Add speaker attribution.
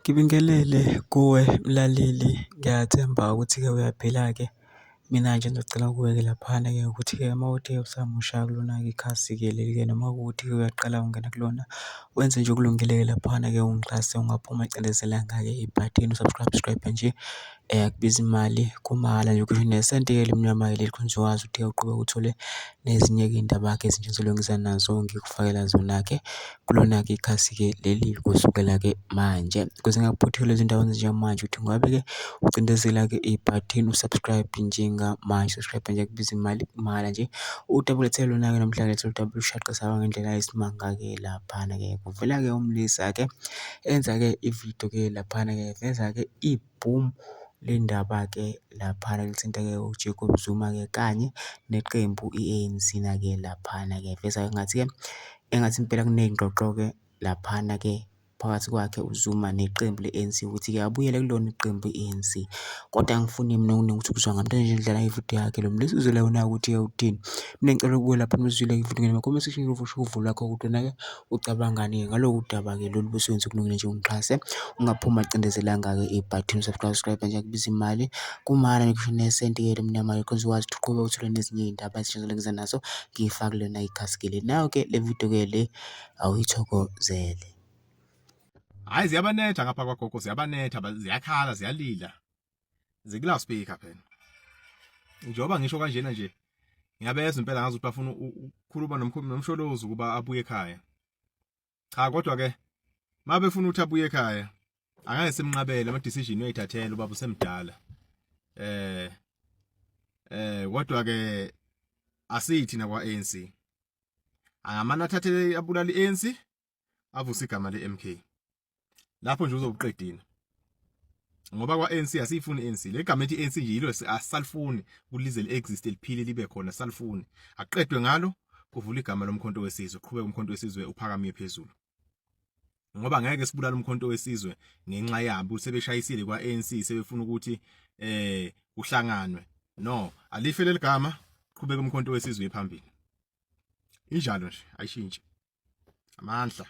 Speaker 1: Ngibingelele kuwe mlaleli, ngiyathemba ukuthi-ke uyaphila-ke. Mina nje ngizocela kuwe-ke laphana-ke ukuthi-ke uma kuwukuthi usamusha kulona-ke ikhasi-ke leli-ke noma kuwukuthi-ke uyaqala ungena kulona, wenze nje okulungile-ke laphana-ke ungixhase ungaphumi ungacindezelanga-ke ibhathini u-subscribe subscribe nje. Akubizi imali kumahhala nje ngisho nesenti-ke elimnyama-ke leli khona uzokwazi ukuthi-ke uqhubeke uthole nezinye-ke iy'ndaba-ke ezintsha engizobe ngiza nazo ngikufakela zona-ke kulona-ke ikhasi-ke leli kusukela-ke manje. Ukuze ngingaphuthelwa izindawo ezinjengamanje ukuthi ngabe-ke ucindezela-ke ibhathini u-subscribe njengamanje, subscribe nje akubizi imali mahhala nje. Udaba olethele lona-ke namhlanje udaba olushaqisa ngendlela eyisimanga-ke laphana-ke. Kuvela-ke umlisa-ke enza-ke ividiyo-ke laphana-ke eveza-ke ibhomu lendaba-ke laphana lithinta-ke uJacob Zuma-ke kanye neqembu i-ANC na-ke laphana-ke. Eveza engathi-ke engathi impela kuney'ngxoxo-ke laphana-ke phakathi kwakhe uZuma neqembu le-ANC ukuthi-ke abuyele kulona iqembu i-ANC. Kodwa angifuni mina okuningi ukuthi kuzwa ngami nje indlela ividiyo yakhe lo mlisa uzwele wena ukuthi-ke uthini. Mina ngicela ukubuka lapha nizwile ividiyo ngene comment section usho uvo lwakho ukuthi wena-ke ucabangani ngalolu daba-ke lolu bese wenza okulungile nje ungixhase ungaphumi acindezelanga-ke ibhathini subscribe subscribe nje akubiza imali kumahhala ngisho nesenti-ke elimnyama-ke khona uzokwazi ukuthi uqhubeke uthole nezinye iy'ndaba ezintsha ngiza nazo ngiyifake kulona ikhasi-ke le. Nayo-ke le video-ke le awuyithokozele.
Speaker 2: Hayi ziyabanetha ngapha kwagogo ziyabanetha ziyakhala ziyalila. Zikula speaker phela. Njengoba ngisho kanjena nje ngiyabezwa impela ngazi ukuthi bafuna ukukhuluma nomsholozi ukuba abuye ekhaya. Cha kodwa ke mabefuna ukuthi abuye ekhaya angeke simnqabele ama decision uyayithathela ubaba usemdala. Eh eh kodwa ke asithi na kwa ANC. Angamane athathe abulala iANC avuse igama leMK. Lapho nje uzobuqedile. Ngoba kwa ANC asiyifuni ANC. Le gama ethi ANC nje yilo asalifuni kulize li exist liphile libe khona salifuni. Aqedwe ngalo kuvula igama lomkhonto wesizwe, qhubeka umkhonto wesizwe uphakame phezulu. Ngoba ngeke sibulale umkhonto wesizwe ngenxa yabo sebeshayisile kwa ANC sebefuna ukuthi eh kuhlanganwe. No, alife leligama qhubeka umkhonto wesizwe phambili. Injalo nje ayishintshi. Amandla.